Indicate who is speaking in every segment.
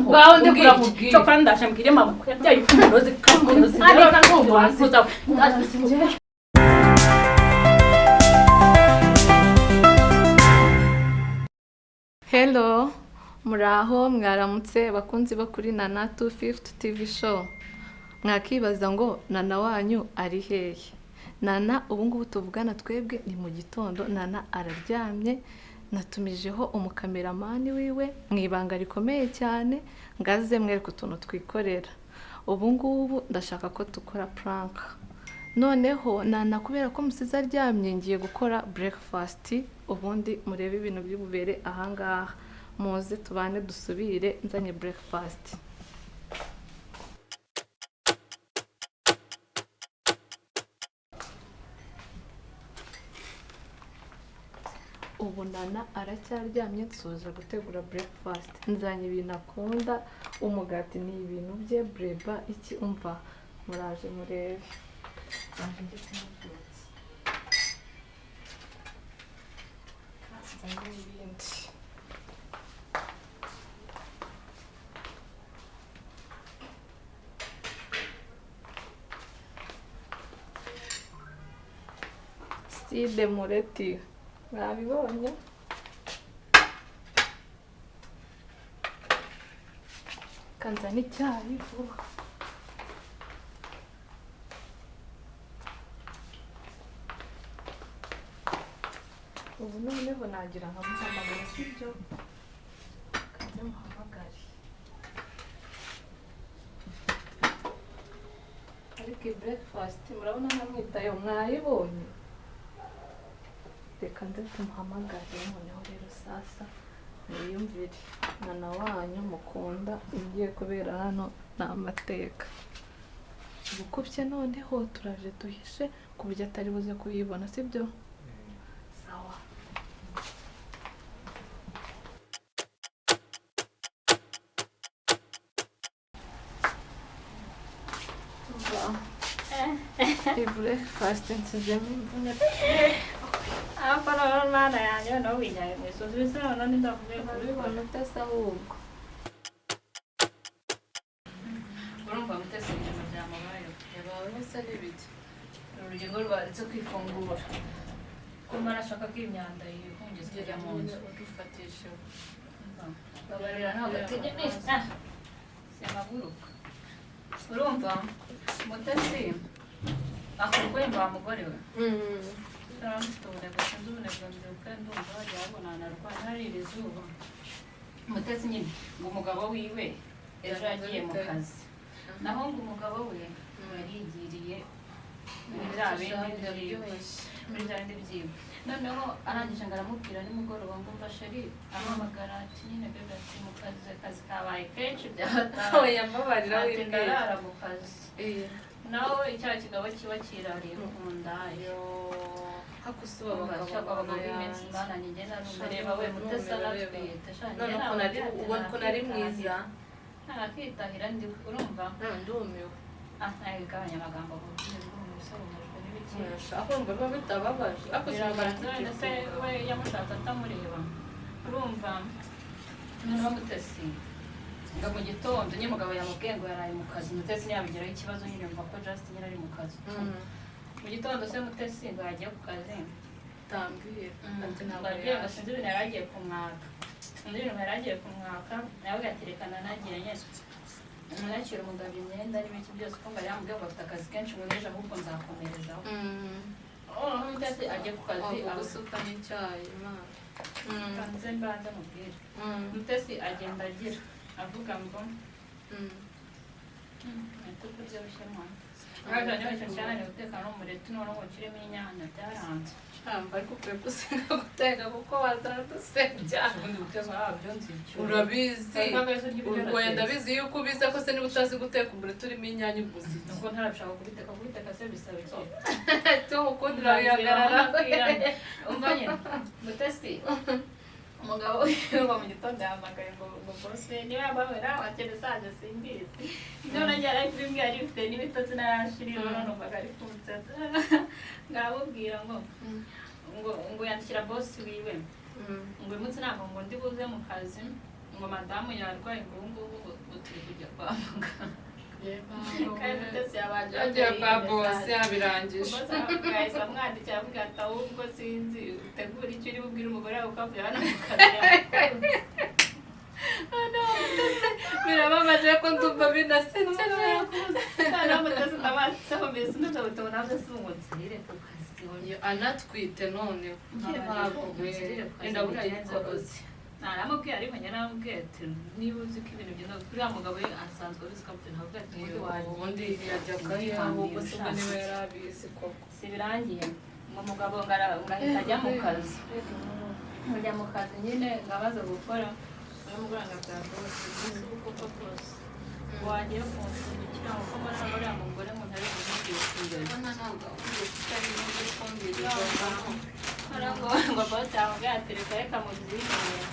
Speaker 1: Ngaho ndekura
Speaker 2: Umbwira iki?
Speaker 1: nkubwire.
Speaker 2: Cyokora ndaje mbwire mama ko yabyaye umurozi kandi umurozi. Umurozi.
Speaker 3: Hello, muraho, mwaramutse bakunzi bo kuri Nana 250 TV show. Mwakibaza ngo Nana wanyu ari hehe? Nana ubu ngubu tuvugana twebwe ni mu gitondo, Nana araryamye. Natumijeho umukameramani wiwe mu ibanga rikomeye cyane, ngaze mwereke utuntu twikorera. Ubu ngubu ndashaka ko dukora prank. Noneho Nana kubera ko musize aryamye, ngiye gukora breakfast, ubundi murebe ibintu by'ububere ahangaha. Muze tubane dusubire nzanye breakfast. Ubu Nana aracyaryamye, nsoza gutegura breakfast, nzanye ibintu akunda, umugati ni ibintu bye, breba iki, umva muraje murebe. Nzanye n'ibindi. Side mureti mwabibonye. Kanzana icyayi vuba. Ubu noneho nagira nkamuhamagara, sibyo? Kanze muhamagare. Ariko iyi breakfast murabona ntamwitayeho, mwayibonye. Reka nze tumuhamagare noneho rero sasa mwiyumvire. Nana wanyu mukunda, ibigiye kubera hano ni amateka. Ubukubye noneho turaje duhishe ku buryo atari buze kuyibona, sibyo? Sawa. Iyi breakfast nsizemo imvune.
Speaker 2: Ariko noneho Mana yanjye, noneho winyaye mu isozi bisa, noneho ndavuye.
Speaker 3: Urabibona utasa ahubwo.
Speaker 2: Urumva Mutesi ibintu byamubayeho.
Speaker 3: Yabawe se n'ibiki?
Speaker 2: Ni urugingo rwaretse kwifungura ko mara ashaka ko imyanda yihungiza ikajya mu nzu.
Speaker 3: Udufatishe.
Speaker 2: Babarira, ntabwo ategereje, simaguruka. Urumva Mutesi akora wa mugore we mfite ubunebwe, sinzi ubunebwe, mbyuka ndumva bajya babonana arwaye harira izuba. Mutesi nyine ngo umugabo wiwe ejo yagiye mu kazi, naho ngo umugabo we yarigiriye muri bya bindi byiwe, muri bya bindi byiwe. Noneho arangije ngo aramubwira nimugoroba ngo umva chéri, amuhamagara ati nyine bébé, ati mu kazi, akazi kabaye kenshi byataye.
Speaker 3: Oya, mbabarira.
Speaker 2: Ati
Speaker 3: Wibwira.
Speaker 2: ndarara mu kazi. Nawe icya kigabo kiba kirariye ku ndaya.
Speaker 3: Hakusuba abagabo.
Speaker 2: Abagabo abagabo b'iminsi, Mana njye narumva, reba we Mutesi aratwite sha. Njye
Speaker 3: None
Speaker 2: ntabwo
Speaker 3: ukuntu ari, ubona ukuntu ari mwiza.
Speaker 2: Ntakitahira ndi, urumva?
Speaker 3: Ndumiwe.
Speaker 2: Ah, ntabwo amagambo ngo n'ibiki.
Speaker 3: Aho urumva biba bitababaje ariko.
Speaker 2: Birabanza wenda se we yamushatse atamureba? Urumva noneho Mutesi ngo mu gitondo nyine umugabo yamubwiye ngo yaraye mu kazi. Mutesi ntiyabigiraho ikibazo nyine, yumva ko just nyine ari mu kazi. Mu gitondo se Mutesi ngo yagiye ku kazi.
Speaker 3: Tambwira ati ntabwo
Speaker 2: Ngo
Speaker 3: yaje.
Speaker 2: sinzi ibintu yari agiye kumwaka, sinzi ibintu yari agiye kumwaka, nawe gaterekana nagiye nyine nakira umugabo imyenda n'ibiki byose, ko ngo yari yamubwiye ngo afite akazi kenshi, ngo n'ejo ahubwo nzakomerezaho. Noneho Mutesi agiye ku kazi.
Speaker 3: Wavuga usuka n'icyayi, Imana.
Speaker 2: Kanze mbanze mubwire. Mutesi agenda agira avuga ngo ati kuryoshye mwana, ntabwo cyane guteka n'umureti, noneho ngo nshyiremo inyanya byaranze.
Speaker 3: Ntabwo ariko ukwiye gusiga guteka kuko wazadusebya.
Speaker 2: Ubundi guteka wabyo nzi icyo.
Speaker 3: Urabizi.
Speaker 2: Wenda.
Speaker 3: Wenda abizi yuko ubizi ko se niba utazi guteka umureti urimo inyanya uguze iki?
Speaker 2: Nuko ntarabishaka kubiteka. Kubiteka se bisaba iki?
Speaker 3: Cyo mukundira wihagarara.
Speaker 2: Umva nyine Mutesi, umugabo we ngo mu gitondo yahamagaye ngo boss we niba yambaye wakene saje simbizi, none njye ari kubimbwira ari bifite n'ibitotsi narashiriwe, none numvaga ari kunsetsa. Ngaramubwira ngo yandikira boss wiwe ngo uyu munsi ntabwo ngo ndi buze mu kazi, ngo madamu yarwaye, ngo ubu ngubu ngo kwa muganga. Kandi Mutesi yabanje
Speaker 3: Yagiye kwa
Speaker 2: yambaye
Speaker 3: bosi
Speaker 2: message.
Speaker 3: yabirangije.
Speaker 2: Bosi yahise amwandikira avuga ati ahubwo sinzi utegura icyo uri bubwire umugore wawe ko avuye hano mu kazi yamukunze.
Speaker 3: Noneho Mutesi birababaje ko ndumva binasekeje.
Speaker 2: Noneho Mutesi ndamwanditseho mbese unoze nabyo si ngo nsubire ku kazi.
Speaker 3: Yo, anatwite noneho.
Speaker 2: Nzirire ku kazi.
Speaker 3: Wenda buriya
Speaker 2: Bigenze
Speaker 3: yitwa
Speaker 2: gute? Naramubwiye, ariko njye naramubwiye ati niba uzi ko ibintu bigenda uriya mugabo we asanzwe abizi ko afite, ntabwo ati ubundi waje
Speaker 3: Ubundi yajyaga he? Ahubwo se ubwo niba yari abizi koko?
Speaker 2: Si birangiye ngo umugabo ngo ngahita ajya mu kazi, njya mu kazi nyine ngabaza gukora uramubwira ngo bwa bose mbese ubu koko bose wagiye kunshumbikira ngo ko mbona uriya mugore ngo ntari kumubwira.
Speaker 3: Ubona ntabwo ahubwo ufite n'ibyo kumviriza.
Speaker 2: Ngo bose yamubwira ati reka reka mubyihorere,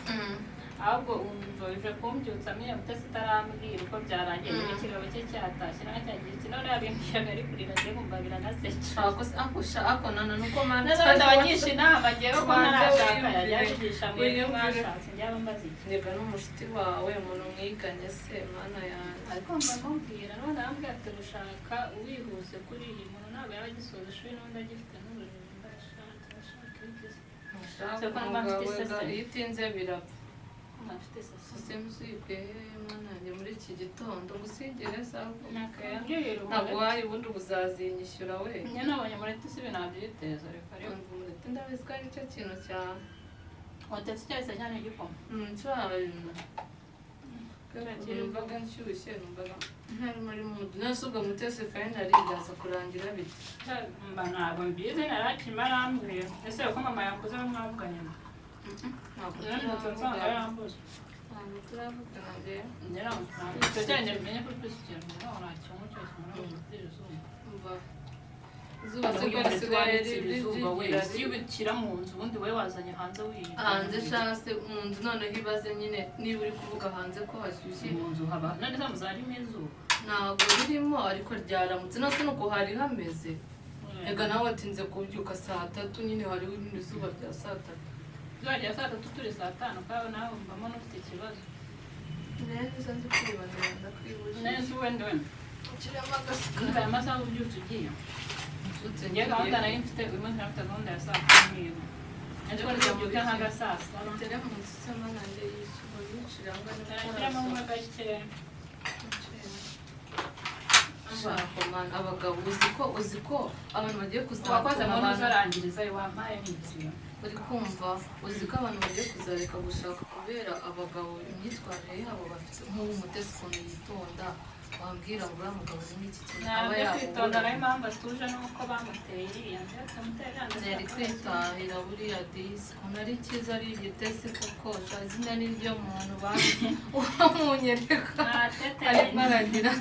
Speaker 2: ahubwo umva uje kumbyutsa menya Mutesi itarambwira uko byarangiye n'ikigabo cye cyatashye nawe cyagiye iki. None yabimbwiraga ari kurira, agiye kumva biranasekeje.
Speaker 3: Ako ako sha ako nana nuko mana.
Speaker 2: Noneho ndabagisha inama ngewe ko
Speaker 3: Banza
Speaker 2: ntarashaka
Speaker 3: wiyumvire.
Speaker 2: yajya abigisha mwebwe
Speaker 3: Wiyumvire.
Speaker 2: mwashatse njyaba mbaza iki.
Speaker 3: Reka n'umushuti wawe, umuntu mwiganye se, mana yanjye.
Speaker 2: Ariko mba mubwira, none arambwira ati gushaka wihuse kuri iyi muntu ntabwo yaba agisoza ishuri n'undi agifite n'ubujiji ndashaka ashaka ibigize.
Speaker 3: Ushaka
Speaker 2: Se ko mba mfite
Speaker 3: umugabo
Speaker 2: iseseme.
Speaker 3: Iyo utinze birapfa.
Speaker 2: Mba mfite iseseme.
Speaker 3: Sisitemu uzikwiye hehe, mana yanjye, muri iki gitondo gusigire za
Speaker 2: Nakayambwira.
Speaker 3: Ntabwo wayi ubundi uzazinyishyura we.
Speaker 2: Njye nabonye mureti si ibintu nabyiteza, reka reka.
Speaker 3: Umva umureti, ndabizi ko aricyo kintu cyawe.
Speaker 2: Watetse icyayi se cyane igikoma?
Speaker 3: Ncyayi. Numvaga nshyushye, numvaga ntari muri mood. None ubwo Mutesi finally byaza kurangira bite?
Speaker 2: Mba ntabwo mbizi, narakima arambwira. Ese uko mama yakuze mwavuganye?
Speaker 3: Ntabwo
Speaker 2: Nandutse nsanga
Speaker 3: turavugana.
Speaker 2: yambuze.
Speaker 3: Ntabwo turavugana njyewe.
Speaker 2: Njye ntabwo icyo cyayi mbimenye kuri twese ikintu ntabwo nakinywa cyose muri iri zuba.
Speaker 3: Umva, izuba se ko risigaye
Speaker 2: Izuba we
Speaker 3: rigira
Speaker 2: iyo ubishyira mu nzu, ubundi wowe wazanye hanze wiyi
Speaker 3: Hanze shase mu nzu noneho ibaze nyine niba uri kuvuga hanze ko hashyushye.
Speaker 2: Mu nzu haba none za muzarimo izuba?
Speaker 3: Ntabwo ririmo, ariko ryaramutse nose nuko hari hameze. Ega nawe watinze kubyuka saa 3 nyine, hariho izuba rya saa 3.
Speaker 2: Izuba rya saa 3 turi saa 5, kandi nawe wumvamo n'ufite ikibazo.
Speaker 3: Neza nzi kwibonera, ndakwibujije.
Speaker 2: Neza wenda wenda.
Speaker 3: Nshyiramo agasukari.
Speaker 2: Umva, aya masaha ubyutse ugiye.
Speaker 3: Mbyutse
Speaker 2: Njye gahunda
Speaker 3: ngiye.
Speaker 2: nari mfite uyu munsi, nari mfite gahunda ya saa 10. Ariko ntibyuka nka saa 7.
Speaker 3: Tere mu nzu se, mana yanjye, yishyura yinjira ngo
Speaker 2: Nashyiramo nka gake.
Speaker 3: Shaka man, abagabo uzi ko abantu bagiye
Speaker 2: Wakoze
Speaker 3: kuzatuma
Speaker 2: muri
Speaker 3: abantu
Speaker 2: uzarangiriza wampaye nk'ikintu.
Speaker 3: Uri kumva, uzi ko abantu bagiye kuzareka gushaka kubera abagabo imyitwarire yabo bafite? Nk'ubu Mutesi ukuntu yitonda, wambwira ngo uriya mugabo ni iki kintu aba
Speaker 2: Ntabwo kwitonda nayo
Speaker 3: yabura?
Speaker 2: Impamvu atuje ni uko bamuteye iriya nzu batamuteye iriya nzu.
Speaker 3: Yari kwitahira buriya disi, ukuntu ari cyiza, ari igitesi koko sha, izina ni ryo muntu bamunyereka.
Speaker 2: Natete.
Speaker 3: Arimo aragira,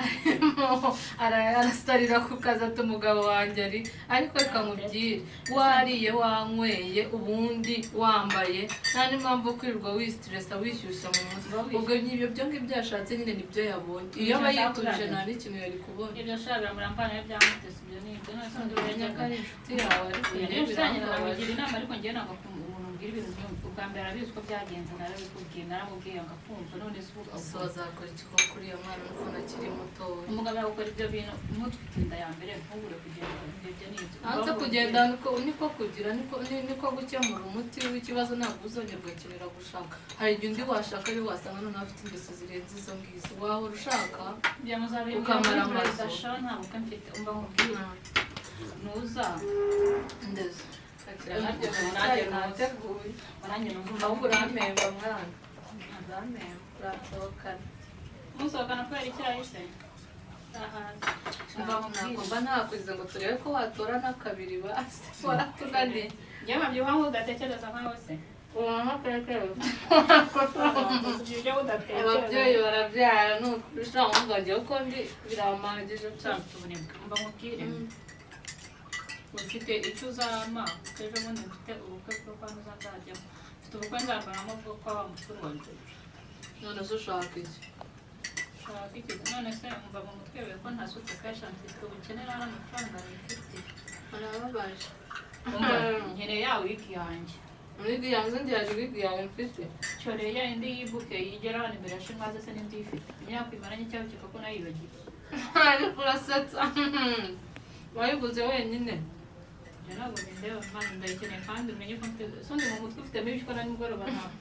Speaker 3: arimo arasarira ku kazi ati umugabo wanjye ari, ariko reka nkubwire, wariye wanyweye ubundi wambaye, nta n'impamvu yo kwirirwa wisiteresa, wishyushya mu mutwe. Ubwo ibyo byo ngibyo yashatse nyine nibyo yabonye. Iyo aba yituje nta n'ikintu yari kubona.
Speaker 2: Ibyo shaka biramurambana byamutese, ibyo ni ibyo none se undi
Speaker 3: Umenya ko ari inshuti yawe, ariko
Speaker 2: Yari
Speaker 3: njyewe
Speaker 2: inshuti yanjye,
Speaker 3: birambabaje.
Speaker 2: nanamugira inama, ariko njyewe ntabwo umuntu umbwira ibintu byumva. Ubwa mbere arabizi ko byagenze, narabikubwiye, naramubwiye ngo akumva. None se ubu
Speaker 3: So azakora iki koko uriya mwana n'ukuntu akiri mutoya?
Speaker 2: Umugabo yakora ibyo bintu ntutwite inda ya mbere, ntubure kugenda, ibyo ni ibyo.
Speaker 3: Hanze kugenda niko kugira niko gukemura umuti w'ikibazo. Ntabwo uzongera ugakenera gushaka. Hari igihe undi washaka ari wasanga noneho afite ingeso zirenze izo ngizo wahora ushaka.
Speaker 2: Byamuzabimbwira.
Speaker 3: Ukamara
Speaker 2: Muri
Speaker 3: amazu.
Speaker 2: perezida sha, nta bukwe mfite. Umva nkubwire, nuza
Speaker 3: Ndeze.
Speaker 2: Nanjye
Speaker 3: Icyayi
Speaker 2: nuza.
Speaker 3: nateguye.
Speaker 2: Nanjye nuza.
Speaker 3: Ahubwo urampemba mwana, urampemba, uransohokana.
Speaker 2: Musohokana kubera icyayi se? Ahaza. Umva
Speaker 3: Ntabwo
Speaker 2: nkubwire.
Speaker 3: mba nakwize ngo turebe ko watora n'akabiri, basi waratunaniye.
Speaker 2: Njyewe nkabyibuha ngo udatekereza nkawe se. Ibyo udatekereza.
Speaker 3: Ababyeyi barabyara ni ukuri sha, wumva njyewe uko ndi birampagije cyane.
Speaker 2: Ufite ubunebwe. Umva nkubwire, ufite icyo uzampa kuko ejo bundi mfite ubukwe bwo kwa nzajyamo, mfite ubukwe nzambaramo bwo kwa wa mukuru wanjye.
Speaker 3: None se ushaka iki?
Speaker 2: Ushaka iki? None se umva, mu mutwe wawe ko ntasutse kenshi, mfite ubukene, nta n'amafaranga nifite.
Speaker 3: Urababaje.
Speaker 2: Umva, nkeneye ya wigi yanjye.
Speaker 3: Muri yanze ngiye wig yawe mfite.
Speaker 2: Cyoreya indi yibuke yigera hano imbere ya Shemaze se n'indi ifite. Imyaka imaranye cyangwa ukeka ko nayibagiwe.
Speaker 3: Ariko urasetsa. Wayiguze wenyine.
Speaker 2: Ibyo ntabwo bindeba Mana, ndayikeneye kandi umenye ko mfite sundi mu mutwe ufitemo ibishwa na nimugoroba ntabwo.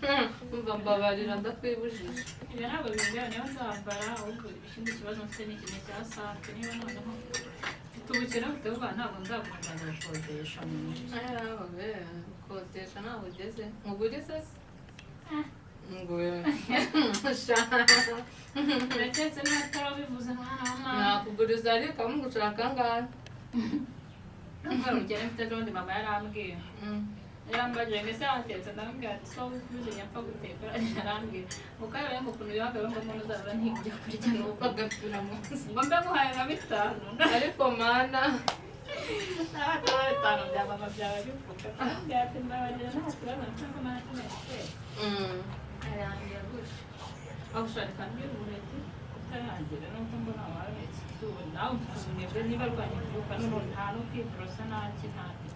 Speaker 3: Umva mbabarira ndakwibujije.
Speaker 2: Ibyo ntabwo bindeba niyo nzambara, ahubwo ikindi kibazo mfite ni ikintu cya sante niba noneho mfite ubukene buteye ubwoba ntabwo nzaguma nzakodesha mu mujyi.
Speaker 3: Gukodesha ntaho ugeze. Nkugurize se? Nguye.
Speaker 2: Ndaketse niba atarabivuze mwana wa mama.
Speaker 3: Nakuguriza ariko mugushaka angahe?
Speaker 2: Ndumva ubukene mfite ejo bundi mama yarambwiye. Yarambajije ngo ese watetse, ndamubwira ati so ubizi nyapfa guteka, arambwira ngo kandi ngo ukuntu yabaga ngo umuntu uzaba ntibyo kurya n'ubu.
Speaker 3: Bagapfira munsi.
Speaker 2: Ngo mbe nguhaye nka bitanu.
Speaker 3: Ariko mana.
Speaker 2: N'abataba bitanu bya mama byaba bipfuka. Ndamubwira ati mbabarira nta kibazo mfite ngo mana tumese. Arangira gutyo. Aho ushaka mbwira umureti utarangira nuko mbona waretse izuba nawe mfite umunebwe niba arwanya kubyuka none nta no kwiborosa nta ki nta ki.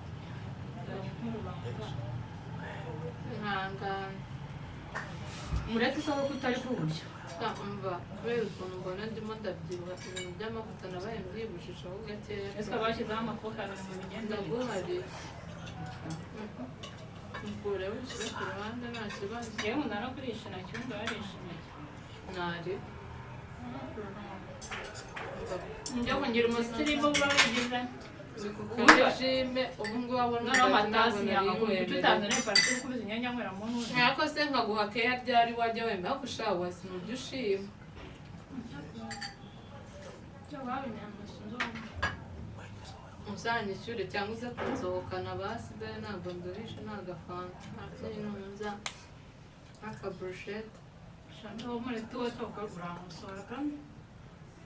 Speaker 3: Ihangane.
Speaker 2: Umureti usaba ko utari kuwurya.
Speaker 3: Umva kubera ukuntu mbona ndimo ndabyibuha ibintu by'amavuta nabaye mbyibushishaho gakeya.
Speaker 2: Ese bashyizeho amafuka abiri ngo bigende bite?
Speaker 3: Ndaguhariye. Mukure wishyire ku ruhande nta kibazo.
Speaker 2: Yewe nkunda no kurisha intoki wumva warisha intoki.
Speaker 3: Ntari.
Speaker 2: Njya kungira umusirimu uba wigize.
Speaker 3: Regime ubu ngubu abona
Speaker 2: Noneho amatasi yanga kuki utazana parike kubiza inyanya nywera mu ntuzi.
Speaker 3: Ntako se nkaguha keya ryari wajya wemera ko ushaka wasi mu byo ushima. Uzanyishyure cyangwa uze kunsohokana basi dore ntabwo nduhishe nta gafanta nta n'akaburushete.
Speaker 2: Shaka muri tuwe toko uramusora kandi.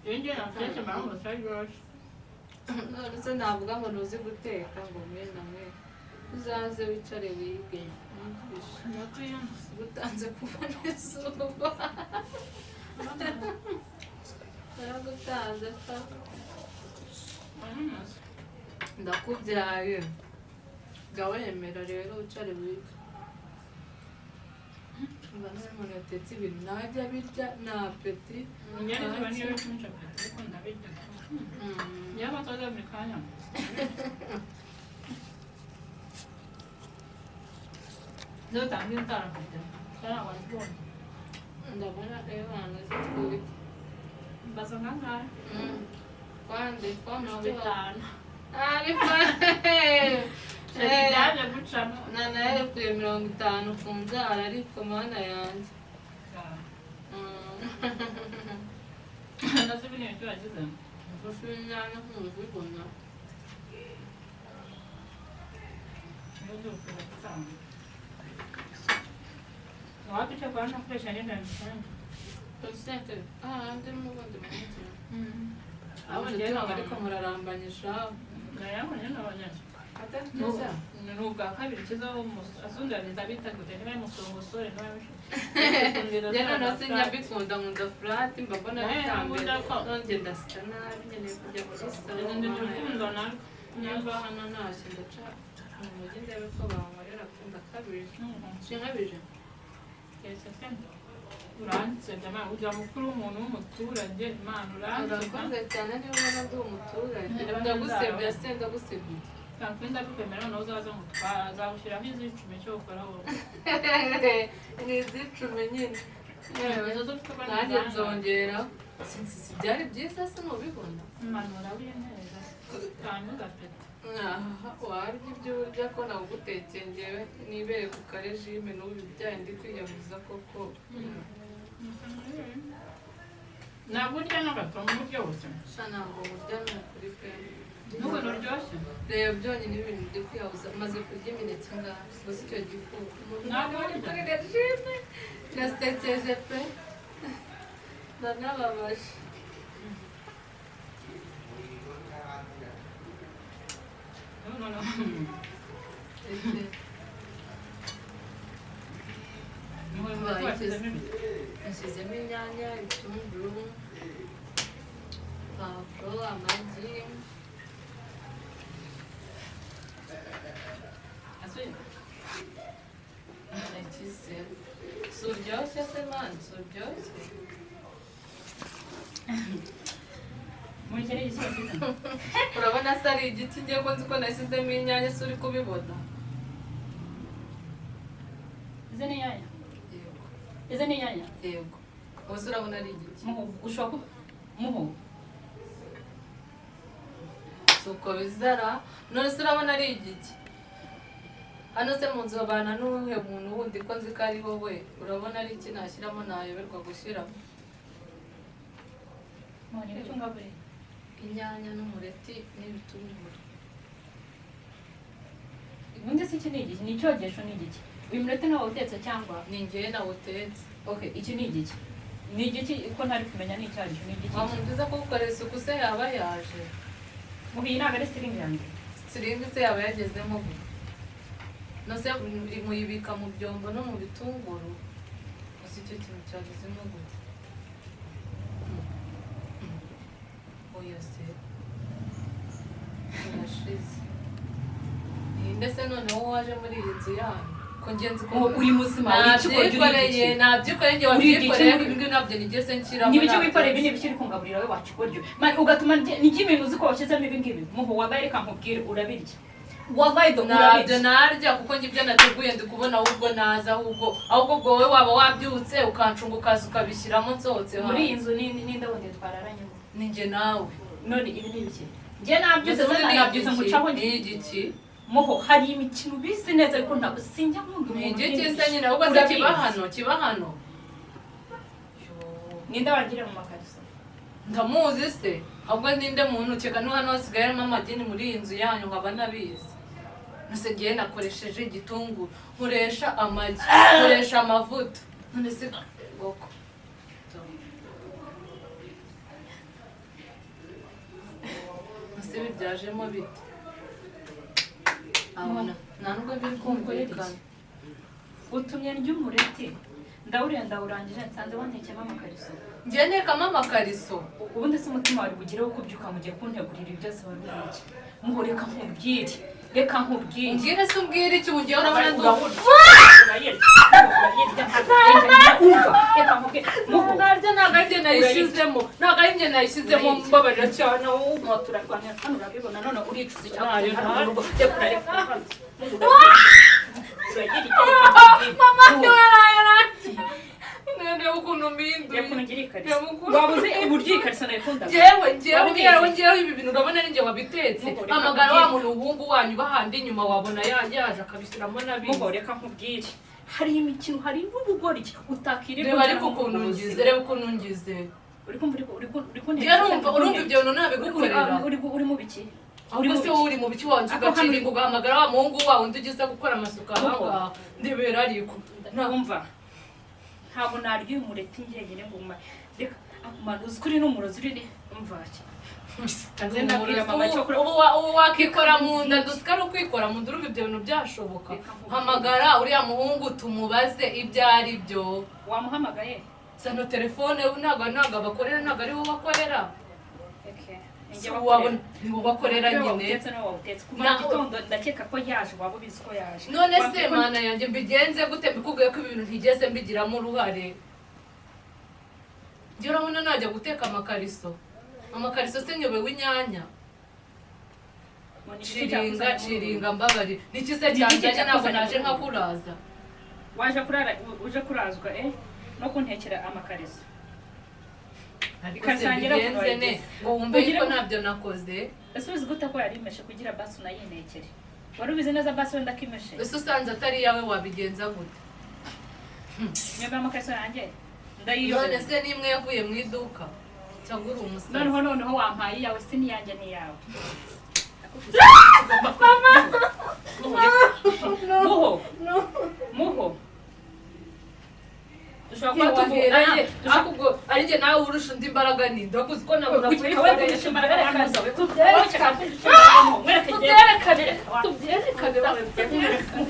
Speaker 2: Iyo ngiye naketse mara ngo saryoshye.
Speaker 3: None se navuga ngo ntuzi guteka ngo mwe na mwe uzaze wicare wige wigishe. Gutanze kubona izuba. Naragutanze ta. Ndakubyaye. Jya wemera rero wicare wige. Mba nawe umuntu yatetse ibintu nawe ajya abirya nta apeti.
Speaker 2: Njye niba niyo bituma apeti ariko ndabirya. Njye batoza buri kanya. Nzotangira ntarafite. Cyangwa wazibonye.
Speaker 3: Ndabona rero ahantu zitwite.
Speaker 2: Mbaza nkangahe?
Speaker 3: Kwande kwa
Speaker 2: Mirongo itanu.
Speaker 3: Ariko
Speaker 2: Byaje gucamo.
Speaker 3: Nana yarekuye 50 ku nzara ariko mana yanjye.
Speaker 2: Nazo ibintu icyo wagize.
Speaker 3: Gusa inyanya ntuzibona.
Speaker 2: Wapi cyo kwa nakoresha nyine nsanzwe.
Speaker 3: Consente. Ah, ndi mu bundi munsi. Abo ngiye ariko murarambanyisha.
Speaker 2: Nayabonye nabonye.
Speaker 3: Atatuza.
Speaker 2: Ni ubwa kabiri kiza asundaniza bitagute niba ari umusore niba ari
Speaker 3: Njye noneho sinyabikunda nkunda furati mba mbona bitambira. Nongeye ndasa nabi nkeneye kujya muri salo.
Speaker 2: Ndi urukundo narwo.
Speaker 3: Nimba hano ntashye ndaca mu mujyi ndebe ko bankorera ndakabije. Sinkabije.
Speaker 2: Uransebya Mana, ujya mukuru w'umuntu w'umuturage Mana uransebya.
Speaker 3: Urakoze cyane niba ubona ndi umuturage. Ndagusebya se ndagusebya iki?
Speaker 2: Ntabwo ndabikwemera noneho uzaza ngutwara azagushyiraho izicumi cyo gukora wowe.
Speaker 3: Ni izicumi nyine.
Speaker 2: Izo zo ufite ubona
Speaker 3: Nanjye
Speaker 2: zangahe?
Speaker 3: nzongera. Si byari byiza se ntubibona?
Speaker 2: Mana urabiyemereza. Tanga ugapeta.
Speaker 3: Aha, warya ibyo urya ko nagutekeye njyewe nibere ku karejime n'ubu ibyaye ndi kwiyahuza koko.
Speaker 2: Ntabwo urya n'agato mu buryo bose.
Speaker 3: Sha ntabwo burya ni ukuri pe.
Speaker 2: N'ukuntu uryoshye.
Speaker 3: Reba byonyine ibintu ndi kwiyahuza maze kurya imineke ingahe gusa icyo gifu. Umuntu
Speaker 2: Ntabwo
Speaker 3: uri
Speaker 2: urya.
Speaker 3: kuri rejime nasekeje pe. Ndanababaje. Nashyizemo inyanya, ibitunguru, pavuro, amagi. Se si uryoshye se mani, si uryoshye.
Speaker 2: Murikere igisubizo.
Speaker 3: Urabona se ari igiti? Ngiye ko nzi ko nashyizemo inyanya, se uri kubibona?
Speaker 2: Izi ni inyanya?
Speaker 3: Yego.
Speaker 2: Izi ni inyanya?
Speaker 3: Yego. Ubu urabona ari igiti?
Speaker 2: Muhu, ushobora kuba muhu.
Speaker 3: Si uko bizara. None se urabona ari igiki? Hano se mu nzu babana n'uwuhe muntu wundi ko nzi ko ari wowe? Urabona ari iki nashyiramo nayoberwa gushyiramo?
Speaker 2: Muhu, ni ibiki ungaburiye?
Speaker 3: Inyanya n'umureti n'ibitunguru.
Speaker 2: Ubundi se iki ni igiki? Ni icyogesho, ni igiki? Uyu mureti nawe utetse cyangwa?
Speaker 3: Ni njyewe nawutetse.
Speaker 2: Okay, iki ni igiki? Ni igiki ko ntari kumenya ni icyo aricyo? Ni igiki?
Speaker 3: Wa muntu uza kugukorera isuku se yaba yaje?
Speaker 2: Muhu, iyi ntabwo ari siringi yanjye.
Speaker 3: Siringi se yaba yagezemo gute? Nose muyibika mu byombo no mu bitunguru? Gusa icyo kintu cyagezemo gute? Oya se, irashize. Ninde se noneho waje muri iyi nzu yanyu ko ngenzi ko
Speaker 2: Muhu, uri muzima? Uri ikigoryi, uri
Speaker 3: nabyikoreye?
Speaker 2: igiki?
Speaker 3: Nabyikoreye njye.
Speaker 2: Uri igiki?
Speaker 3: Wabyikoreye. Ibi ngibi ntabyo nigeze nshyiramo.
Speaker 2: Ni ibiki
Speaker 3: Ntabyo
Speaker 2: wikoreye? Ibi
Speaker 3: nzi.
Speaker 2: ni ibiki uri kungaburira we wakigoryi? Man, ugatuma nijya ibintu uzi ko washyizemo ibi ngibi. Muhu, wabaye, reka nkubwire, urabirya wabaye do.
Speaker 3: Ntabyo.
Speaker 2: Urabirya.
Speaker 3: Narya kuko njye ibyo nateguye ndi kubona ahubwo naza, ahubwo ubwo wowe waba wabyutse ukancunga ukaza ukabishyiramo nsohotse
Speaker 2: Muri iyi
Speaker 3: hanze.
Speaker 2: nzu ninde wundi twararanye?
Speaker 3: Ni njye nawe.
Speaker 2: None ibi ni ibiki? Njye nabyutse
Speaker 3: Mbese
Speaker 2: se
Speaker 3: ni
Speaker 2: nabyutse
Speaker 3: igiki?
Speaker 2: ngucaho.
Speaker 3: Ni igiki?
Speaker 2: Muho, hari imikino ubizi neza, ariko ntabwo sinjya nkunda
Speaker 3: Ni
Speaker 2: umuntu
Speaker 3: igiki se
Speaker 2: unyinisha.
Speaker 3: nyine? Ahubwo se
Speaker 2: Urabizi.
Speaker 3: kiba hano, kiba hano. Yo.
Speaker 2: Ninde wangiriye mu makariso?
Speaker 3: Ndamuzi se? Ahubwo ninde muntu ukeka? No hano hasigaye harimo amagini muri iyi nzu yanyu nkaba nabizi. Nose ngiye nakoresheje igitunguru, nkoresha amagi, nkoresha amavuta, none se goko nose bibyajemo bite? Abona nta nubwo biri kumvikana.
Speaker 2: Utumye ndya umureti, ndawuriye, ndawurangije, nsanze wantekemo amakariso.
Speaker 3: Ngiye ntekamo amakariso?
Speaker 2: Ubundi se umutima wari bugireho kubyuka ngo ugiye kuntegurira ibi byose wari uriye iki? Muho, reka nkubwire, reka nkubwire.
Speaker 3: Umbwire se, umbwire iki? Ugiye urabona ndi
Speaker 2: Urayirya, urayirya, umva, reka nkubwire muho.
Speaker 3: Ntarya, ntabwo ari njye nayishyizemo, ntabwo ari njye nayishyizemo, mbabarira cyane ahubwo.
Speaker 2: Mo turarwanira hano, urabibona none uricuza icyo
Speaker 3: Ntayo,
Speaker 2: hano mu
Speaker 3: ntayo.
Speaker 2: rugo. Reka, reka, urayirya.
Speaker 3: Mama yaraye, none ukuntu mpinduye.
Speaker 2: Reka ungire ikariso.
Speaker 3: Reba ukuntu-
Speaker 2: Waba uzi uburyo iyi kariso nayikundaga?
Speaker 3: Njyewe, njyewe.
Speaker 2: Waba ubizi?
Speaker 3: Njyewe, njyewe, ibi bintu urabona ari njye wabitetse?
Speaker 2: Muho, reka
Speaker 3: Hamagara wa
Speaker 2: nkubwire.
Speaker 3: muntu umuhungu wanyu bahandi inyuma, wabona yaje akabishyiramo nabizi.
Speaker 2: Muho, reka nkubwire, hari imikino, hari n'ubugoryi utakirirwa
Speaker 3: Reba ariko
Speaker 2: ujyana mu
Speaker 3: ukuntu
Speaker 2: buzima.
Speaker 3: ngize, reba ukuntu ngize.
Speaker 2: Uri kumva uri kuntera?
Speaker 3: Njyewe urumva ibyo bintu nabigukorera?
Speaker 2: Uri mu biki?
Speaker 3: Ahubwo se wowe uri mu biki? Wanjye
Speaker 2: Ako hano
Speaker 3: ugaciringa ugahamagara wa muhungu wawe undi ugize gukora amasuku aha
Speaker 2: Muho.
Speaker 3: ngaha, ndebera ariko.
Speaker 2: Ntumva, ntabwo narya uyu mureti njyenyine ngo umare. Reka akumara, uzi ko uri n'umurozi, uri umva nze ndabwira mama cyo kuri
Speaker 3: Ubu ubu wakikora mu nda, dusika ari ukwikora mu nda. Urumva ibyo bintu byashoboka?
Speaker 2: Reka nkubwire.
Speaker 3: Hamagara uriya muhungu tumubaze ibyo ari byo.
Speaker 2: Wamuhamagaye?
Speaker 3: Zano telefone. Ntabwo abakorera, ntabwo ari wowe bakorera.
Speaker 2: Okay.
Speaker 3: Si wabona ni wowe bakorera
Speaker 2: Niwe
Speaker 3: nyine.
Speaker 2: wawutetse, niwe wawutetse kuva mu gitondo, ndakeka ko yaje, waba ubizi ko yaje.
Speaker 3: None se
Speaker 2: Wambwiye ko-
Speaker 3: mana yanjye, mbigenze gute mbikubwiye ko ibintu ntigeze mbigiramo uruhare? Njye urabona najya guteka amakariso? Amakariso se nyobewe inyanya?
Speaker 2: Ngo ni iki
Speaker 3: Ciringa.
Speaker 2: cyakuzanye?
Speaker 3: Ciringa, mbabari nikize
Speaker 2: Ni iki
Speaker 3: cyanzanye, ntabwo
Speaker 2: cyakuzanye
Speaker 3: naje
Speaker 2: mu rugo?
Speaker 3: nkakuraza.
Speaker 2: Waje kurara, uje kurazwa no kuntekera amakariso?
Speaker 3: Ariko se
Speaker 2: Ikasangira
Speaker 3: bigenze ne
Speaker 2: kubagize.
Speaker 3: ngo wumve
Speaker 2: Kugira
Speaker 3: yuko
Speaker 2: ngo-
Speaker 3: ntabyo nakoze?
Speaker 2: Ese ubizi gute ko yari imeshe kugira basi unayintekere? Wari ubizi neza basi wenda ko imeshe?
Speaker 3: Ese usanze atari iyawe wabigenza gute?
Speaker 2: Nyuma y'amakariso yanjye
Speaker 3: None
Speaker 2: ndayiyobera.
Speaker 3: se n'imwe yavuye mu iduka cyangwa uri umusazi?
Speaker 2: Noneho wampaye iyawe, si n'iyanjye n'iyawe. Muho, muho, dushobora kuba
Speaker 3: Waheraye
Speaker 2: tuvuga
Speaker 3: ariko ubwo ari njye nawe urusha undi imbaraga ni ndakuzi ko nabura.
Speaker 2: kurusha imbaraga.
Speaker 3: Tubyerekane, tubyerekane, tubyerekane.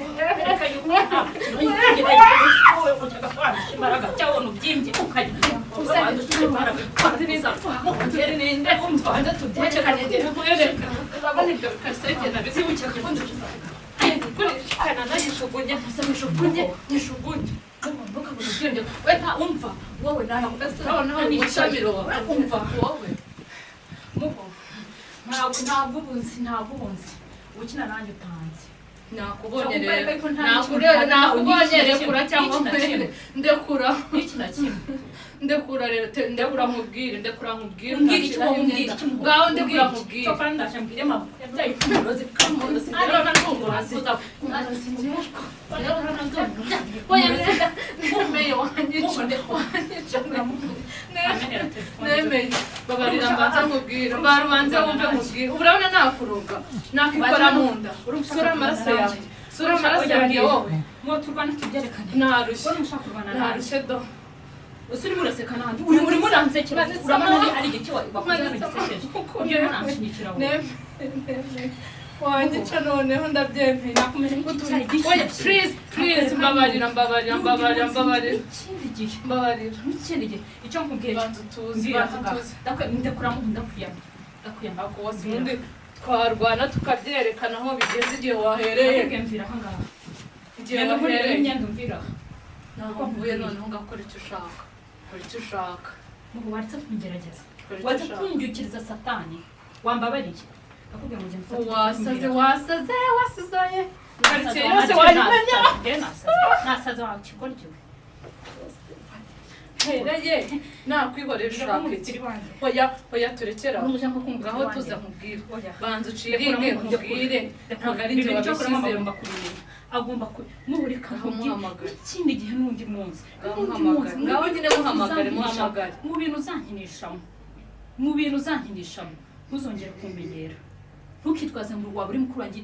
Speaker 3: Urabona ibyo bikariso bigenda bizibuke. Ukuri kanana yishugunye nyishugunye nyishugunye. Ntukabone ubwenge we, nta umva wowe
Speaker 2: Urabona hari umucamiro
Speaker 3: umva
Speaker 2: wowe.
Speaker 1: Muho, ntabwo ubunzi, ntabwo ubunzi ukina nanjye utanzi.
Speaker 3: Nakubonye
Speaker 1: Cyangwa
Speaker 3: rero.
Speaker 1: ariko nta
Speaker 3: Nakureba,
Speaker 1: n'ikintu-
Speaker 3: nakubonye.
Speaker 1: nta
Speaker 3: Rekura cyangwa
Speaker 1: n'iki na kimwe.
Speaker 3: nkwere. Ndekura.
Speaker 1: N'iki na kimwe.
Speaker 3: Ndekura rero, ndekura nkubwire, ndekura nkubwire.
Speaker 1: Umbwira icyo wowe,
Speaker 3: Utanshiraho
Speaker 1: umbwira
Speaker 3: imyenda.
Speaker 1: icyo umuhungu.
Speaker 3: Ngaho ndekura
Speaker 1: Umbwira iki?
Speaker 3: nkubwire.
Speaker 1: Cyo kandi ndaje mbwire mama yabyaye umurozi kamurozi.
Speaker 3: Urabona ndi umurozi? Oya, nemeye, wanyica, wanyica. Nemeye, babarira mbanza nkubwire, barubanze wumve nkubwire. Urabona nakuroga, nakikora mu nda. Sura amaraso yanjye, sura amaraso yanjye wowe.
Speaker 1: Mwo turwana tubyerekane.
Speaker 3: Narushye.
Speaker 1: Wowe mushaka kurwana nanjye.
Speaker 3: Narushye do.
Speaker 1: Ese urimo uraseka nanjye, urimo uransekera?
Speaker 3: Manitse
Speaker 1: Urabona
Speaker 3: amaboko.
Speaker 1: ari igiki wakoze
Speaker 3: Manitse
Speaker 1: gisekeje?
Speaker 3: amaboko.
Speaker 1: Urimo uranshigikira wowe.
Speaker 3: Nemeye, wanyica noneho, ndabyemeye.
Speaker 1: Nakumenya nk'icyayi
Speaker 3: Oya,
Speaker 1: gishyushye.
Speaker 3: please, please, mbabarira, mbabarira, mbabarira, mbabarira.
Speaker 1: N'ikindi gihe.
Speaker 3: Mbabarira.
Speaker 1: N'ikindi gihe icyo nkubwiye.
Speaker 3: Banza utuze.
Speaker 1: Mbwira.
Speaker 3: Banza
Speaker 1: Ahangaha.
Speaker 3: utuze.
Speaker 1: Ndakura muhu, ndakwiyama, ndakwiyama.
Speaker 3: Ako wose ubundi twarwana tukabyerekana aho bigeze, igihe wahereye.
Speaker 1: Ndakubwiye mvira ahangaha.
Speaker 3: Igihe
Speaker 1: Genda nkurire
Speaker 3: wahereye.
Speaker 1: imyenda, umvira aha.
Speaker 3: Ntabwo mvuye, noneho ngakora icyo ushaka, kora icyo ushaka.
Speaker 1: Muhu, waretse kungerageza.
Speaker 3: Kora icyo
Speaker 1: Waretse
Speaker 3: ushaka.
Speaker 1: kumbyukiriza satani. Wambabariye, ndakubwiye ngo genda ufate.
Speaker 3: Wasaze, wasaze, wasizaye karitsiye
Speaker 1: Nasaze,
Speaker 3: yose.
Speaker 1: nasaze,
Speaker 3: Wayimenya.
Speaker 1: nasaze, nasaze wa kigoryi we.
Speaker 3: Hereye nakwihorera, ushaka iki? Oya, oya, turekera aho.
Speaker 1: Urumva nko kumva
Speaker 3: Ngaho tuza nkubwire.
Speaker 1: Oya.
Speaker 3: Banza uciringe nkubwire, ntabwo ari njye
Speaker 1: Ibintu cyo kuramo
Speaker 3: wabishyizemo.
Speaker 1: agomba kubimenya, agomba mubureka.
Speaker 3: Ngaho muhamagare.
Speaker 1: Ikindi gihe n'undi munsi.
Speaker 3: Ngaho
Speaker 1: N'undi
Speaker 3: muhamagare.
Speaker 1: munsi.
Speaker 3: Ngaho nyine muhamagare, muhamagare.
Speaker 1: Mu bintu uzankinishamo, mu bintu uzankinishamo, ntuzongere kumenyera. Ntukitwaze ngo waba uri mukuru wanjye.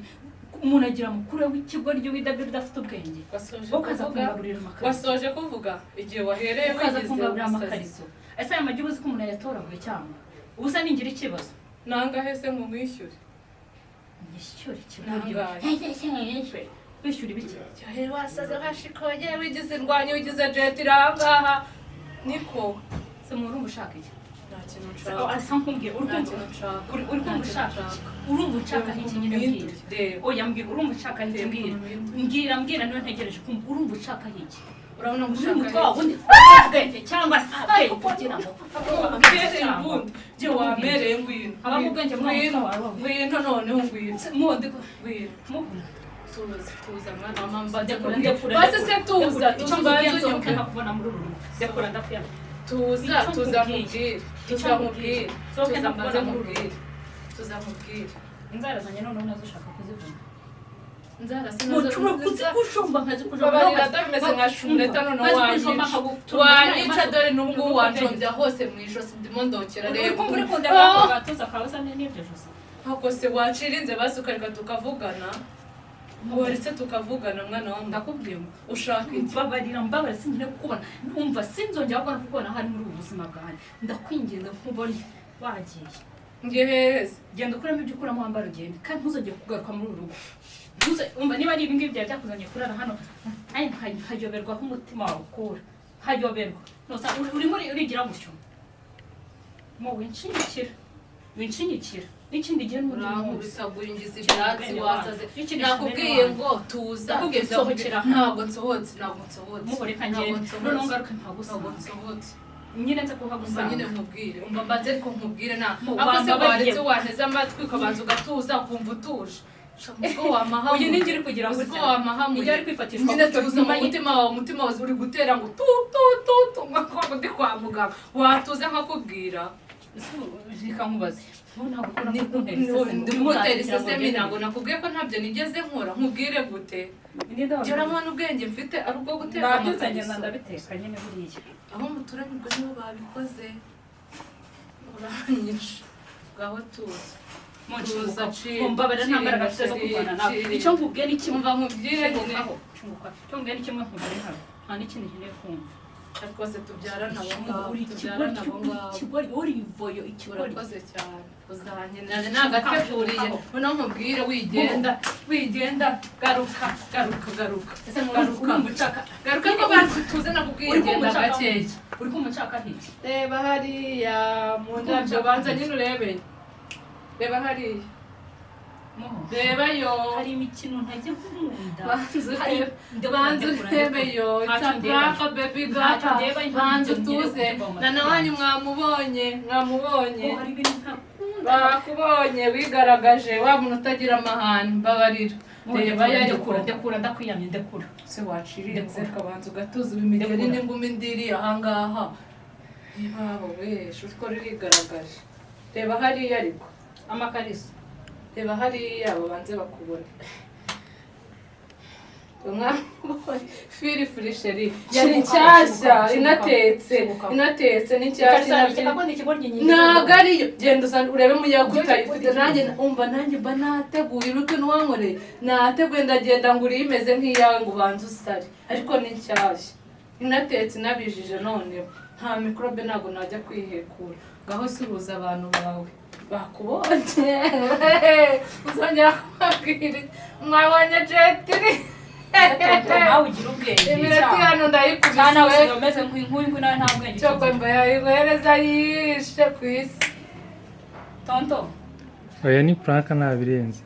Speaker 1: Umuntu agira mukuru we w'ikigoryi w'idabyo udafite ubwenge.
Speaker 3: Wasoje
Speaker 1: Ukaza
Speaker 3: kuvuga?
Speaker 1: kungaburira amakariso.
Speaker 3: Wasoje kuvuga? Igihe wahereye
Speaker 1: Ukaza
Speaker 3: wigize
Speaker 1: kungaburira
Speaker 3: umusazi.
Speaker 1: amakariso. Ese aya magi uba uzi ko umuntu yayatoraguye cyangwa ubusa ningira ikibazo?
Speaker 3: Nangahe se ngo mwishyure?
Speaker 1: Nyishyure ikigoryi.
Speaker 3: Nangahe?
Speaker 1: Wishyura ibiki?
Speaker 3: Cyahe wasaze washikoye, wigize indwanyi, wigize jet irangaha niko.
Speaker 1: Se mu urumva ushaka iki?
Speaker 3: Nta kintu nshaka.
Speaker 1: Asa nkumbwira uri
Speaker 3: Nta
Speaker 1: kumva
Speaker 3: kintu nshaka.
Speaker 1: uri kumva
Speaker 3: Nta kintu
Speaker 1: ushaka iki?
Speaker 3: nshaka.
Speaker 1: Urumva ushaka iki nyine? Mbwira.
Speaker 3: Reba.
Speaker 1: Oya, mbwira, urumva ushaka iki?
Speaker 3: Reba
Speaker 1: Mbwira.
Speaker 3: ukuntu uhinduye.
Speaker 1: Mbwira, mbwira, niba ntegereje kumva urumva ushaka iki.
Speaker 3: Urabona ngo
Speaker 1: Uri
Speaker 3: ushaka
Speaker 1: umutwe wawe
Speaker 3: iki?
Speaker 1: ubundi ubwenge cyangwa nta bwenge kugira ngo
Speaker 3: Wambereye ubundi jye wambereye, ngwino.
Speaker 1: Habamo ubwenge muri
Speaker 3: Ngwino,
Speaker 1: uwo mutwe wawe.
Speaker 3: ngwino noneho, ngwino.
Speaker 1: Mundi.
Speaker 3: Ngwino.
Speaker 1: Muhungu.
Speaker 3: Tuza, tuza mwana wa mama, mbanze
Speaker 1: Ndekura,
Speaker 3: nkubwire.
Speaker 1: ndekura.
Speaker 3: Basi se tuza.
Speaker 1: Ndekura.
Speaker 3: Tuza
Speaker 1: Icyo
Speaker 3: mbanze
Speaker 1: nkubwiye, nsohoke
Speaker 3: unyumve.
Speaker 1: nkakubona muri uru rugo. Ndekura, ndakwiyama.
Speaker 3: Tuza.
Speaker 1: Icyo
Speaker 3: Tuza
Speaker 1: nkubwiye.
Speaker 3: nkubwire, tuza
Speaker 1: Icyo nkubwiye.
Speaker 3: nkubwire.
Speaker 1: Nsohoke
Speaker 3: Tuza mbanze
Speaker 1: nkakubona muri uru
Speaker 3: nkubwire,
Speaker 1: rugo.
Speaker 3: tuza nkubwire.
Speaker 1: Inzara zanjye noneho nazo ushaka kuzivuna.
Speaker 3: Inzara se?
Speaker 1: Mucuma kuzikushomba, nkazikujomba.
Speaker 3: Babarira, ndabimeze nka shumureta noneho wanyica, wanyica. Dore n'ubu ngubu wanjombya hose mu ijosi, ndimo ndokera.
Speaker 1: Uri
Speaker 3: Reba.
Speaker 1: kumva uri kundeba ako gatuza kawe usa n'iryo josi.
Speaker 3: Ntabwo se wacirinze basi ukareka tukavugana? Waretse tukavugana, mwana wa mama.
Speaker 1: Ndakubwiye ngo
Speaker 3: Ushaka iki?
Speaker 1: Mbabarira, mbabarira, singiye kukubona. Umva, sinzongera kubona kukubona hari muri ubu buzima bwanjye. Ndakwinginze, nkubone wagiye.
Speaker 3: Ngiye heza.
Speaker 1: Genda ukuremo ibyo ukuramo, wambara ugende, kandi ntuzongere kugaruka muri uru rugo. Umva, niba ari ibingibi byari byakuzanye kurara hano, nanjye nkayoberwa aho umutima wawe ukura, nkayoberwa. Nosa urimo urigira gutyo mo winshinyikira, winshinyikira n'ikindi gihe n'undi munsi.
Speaker 3: Urankubitagura, ingiza ibyatsi, wasaze.
Speaker 1: N'ikindi
Speaker 3: Nakubwiye
Speaker 1: kintu.
Speaker 3: ngo tuza.
Speaker 1: Nakubwiye
Speaker 3: Tuza.
Speaker 1: sohokera.
Speaker 3: Ntabwo nsohotse, ntabwo nsohotse.
Speaker 1: Muhoreka
Speaker 3: Ntabwo
Speaker 1: ngende,
Speaker 3: nsohotse.
Speaker 1: noneho ngaruke
Speaker 3: Ntabwo
Speaker 1: mpagusanga.
Speaker 3: nsohotse.
Speaker 1: Nyine nze
Speaker 3: Umva
Speaker 1: kuhagusanga.
Speaker 3: nyine nkubwire, umva mbanze ariko nkubwire na
Speaker 1: Mu
Speaker 3: ako se
Speaker 1: wambabariye.
Speaker 3: waretse wanteze amatwi ukabanza ugatuza, ukumva utuje. Uziko wamahamuye?
Speaker 1: Uyu ni ngiri kugira ngo
Speaker 3: Uziko wamahamuye?
Speaker 1: Nijya ari kwifatishwa
Speaker 3: Nyine
Speaker 1: gutyo,
Speaker 3: tuza mu
Speaker 1: nyuma
Speaker 3: mutima wawe, umutima wawe uri gutera ngo tu tu tu tu nka ndi kwa muganga. Watuze nkakubwira?
Speaker 1: Reka nkubaze, ubu ntabwo ukora kuntera isesemi.
Speaker 3: Ndimutera isesemi? Ntabwo nakubwiye ko ntabyo nigeze nkora. Nkubwire gute? Urabona ubwenge mfite ari ubwo guteka
Speaker 1: Nabyutse ngenda
Speaker 3: amakariso?
Speaker 1: ndabiteka nyine buriya.
Speaker 3: Aho muturanye ubwo nibo babikoze. Uranyica, ngaho tuza. Tuza, cira,
Speaker 1: Mumbabarira, nta mbaraga mfite zo
Speaker 3: cira,
Speaker 1: kurwana nawe.
Speaker 3: cira.
Speaker 1: Icyo nkubwiye ni kimwe.
Speaker 3: Umva nkubwire nyine.
Speaker 1: Shungukaho, shunguka. Icyo nkubwiye ni kimwe, nkubwire hano nta n'ikindi nkeneye kumva.
Speaker 3: Rwose tubyarana abo ngabo,
Speaker 1: Uri
Speaker 3: tubyarana
Speaker 1: ikigoryi,
Speaker 3: abo
Speaker 1: uri
Speaker 3: ngabo.
Speaker 1: ikigoryi, uri ivoyo, ikigoryi.
Speaker 3: Urakoze cyane, uzankenera nagateguriye. Noneho nkubwire, wigenda, wigenda, garuka, garuka, garuka.
Speaker 1: Ese
Speaker 3: Garuka.
Speaker 1: urumva ushaka
Speaker 3: Garuka ko banzi, tuze nakubwiye.
Speaker 1: Uri kumva
Speaker 3: Genda
Speaker 1: ushaka
Speaker 3: gakeya.
Speaker 1: Uri kumva ushaka iki?
Speaker 3: Reba hariya mu ndabyo, banza nyine urebe, reba hariya.
Speaker 1: Muho.
Speaker 3: Reba yo.
Speaker 1: Hari imikino ntajya nkunda.
Speaker 3: Banza
Speaker 1: Hari-
Speaker 3: urebe.
Speaker 1: Ndekura,
Speaker 3: Banza
Speaker 1: ndekura,
Speaker 3: urebe
Speaker 1: ndekura.
Speaker 3: yo.
Speaker 1: Ntacyo ndeba.
Speaker 3: It's a baby girl.
Speaker 1: Ntacyo ndeba,
Speaker 3: Banza
Speaker 1: ntabyo ngiye
Speaker 3: utuze.
Speaker 1: kuvuga mu
Speaker 3: Nana
Speaker 1: matwi
Speaker 3: wanyu
Speaker 1: yanjye.
Speaker 3: mwamubonye, mwamubonye.
Speaker 1: Ngo hari ibintu ntakunda.
Speaker 3: Bakubonye wigaragaje, wa muntu utagira amahane, mbabarira. Reba yo ariko.
Speaker 1: Ndekura, ndekura, ndakwiyamye, ndekura.
Speaker 3: Se wacirinze
Speaker 1: Ndekura.
Speaker 3: ukabanza ugatuza ubu imigeri
Speaker 1: Ndekura.
Speaker 3: n'ingumi ndiriye ahangaha. Niba we utwo rurigaragaje. Reba hariya ariko.
Speaker 1: Amakariso.
Speaker 3: Reba hariya babanze bakubone. Mwamubonye feel free chérie, yari
Speaker 1: Shibuka,
Speaker 3: nshyashya,
Speaker 1: shibuka, shibuka,
Speaker 3: inatetse,
Speaker 1: shibuka.
Speaker 3: inatetse ni nshyashya.
Speaker 1: Ikariso yanjye kako ni ikigoryi nyine.
Speaker 3: Ntabwo ariyo, genda uzane urebe mu yawe ko utayifite.
Speaker 1: Ujye
Speaker 3: Nanjye umva, nanjye mba nateguye uruko wankoreye, nateguye, ndagenda ngo uriye imeze nk'iyawe ngo ubanze usare, ariko ni nshyashya, inatetse, inabijije, noneho nta mikorobe, ntabwo najya kwihekura. Ngaho suhuza abantu bawe bakubonye, uzongera kubabwira iki? Mwabonye jetiri.
Speaker 1: Nawe ugira ubwenge.
Speaker 3: Iminota hano
Speaker 1: Cyane, nawe
Speaker 3: ndayikubiswe.
Speaker 1: usigaye umeze nk'inkuyu, nawe nta bwenge
Speaker 3: Cyo
Speaker 1: ukigira.
Speaker 3: mba yayiguhereza yishe ku isi.
Speaker 1: Tonto.
Speaker 4: Oya, ni prank, ntabirenze.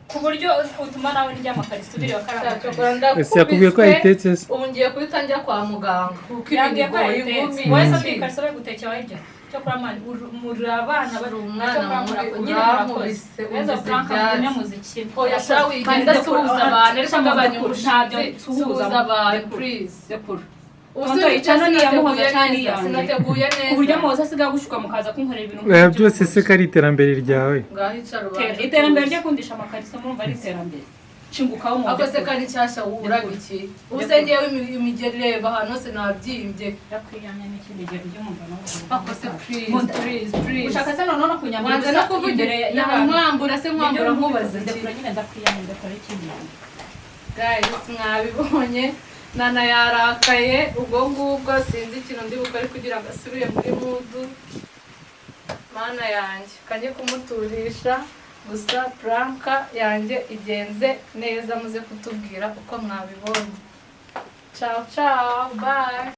Speaker 1: Ku buryo utuma nawe ndya amakariso, ureba ko ari
Speaker 3: Cyakora
Speaker 1: amakariso.
Speaker 4: Ese yakubwiye ko
Speaker 3: ndakubiswe.
Speaker 4: yayitetse se?
Speaker 3: Ubu ngiye guhita njya kwa muganga kuko
Speaker 1: Yambwiye ko
Speaker 3: ibintu
Speaker 1: yayitetse.
Speaker 3: ingumi.
Speaker 1: Wowe se ikariso bari gutekera wayirya? Cyakora man, muri abana bari
Speaker 3: Uri umwana mubi,
Speaker 1: nyine murakoze.
Speaker 3: urankubise,
Speaker 1: Neza
Speaker 3: ungize
Speaker 1: prank
Speaker 3: ibyatsi.
Speaker 1: mugumye muzikine.
Speaker 3: Oya sha, wigenda suhuza abantu, ariko gabanya
Speaker 1: Ntabyo
Speaker 3: umushyitsi.
Speaker 1: nsuhuza.
Speaker 3: Suhuza abantu,
Speaker 1: Ndekura.
Speaker 3: please.
Speaker 1: Ndekura.
Speaker 3: Ubu
Speaker 1: Tonto,
Speaker 3: sinigeze
Speaker 1: icano ni iya Muhoza
Speaker 3: sinateguye
Speaker 1: canke
Speaker 3: neza,
Speaker 1: iyanjye?
Speaker 3: sinateguye neza.
Speaker 1: Ku buryo Muhoza asigaye agushuka mukaza kunkorera ibintu
Speaker 4: Oya, byose se ko ari iterambere ryawe?
Speaker 3: Ngaho icara ubanze.
Speaker 1: Iterambere ryo kundisha amakariso, murumva ari iterambere? Shingukaho mu
Speaker 3: Ako se kari nshyashya, wuburaga iki? Ubu se ngewe imigeri, reba ahantu hose nabyimbye.
Speaker 1: Ndakwiyamye n'ikindi gihe ujye wumva nawe.
Speaker 3: Ako se, please,
Speaker 1: Munda.
Speaker 3: please, please.
Speaker 1: Ushaka se noneho no kunyambura
Speaker 3: Wanze no
Speaker 1: ubusa
Speaker 3: kuvugira
Speaker 1: imbere y'abantu?
Speaker 3: Nkwambura se, nkwambura nkubaza iki?
Speaker 1: Ndekura nyine, ndakwiyamye, ndakora ikindi gihe.
Speaker 3: Guys, mwabibonye, Nana yarakaye. Ubwo ngubwo sinzi ikintu ndi bukore kugira ngo asubire muri mood. Mana yanjye, kajye kumuturisha. Gusa prank yanjye igenze neza, muze kutubwira uko mwabibonye. Ciao ciao, bye.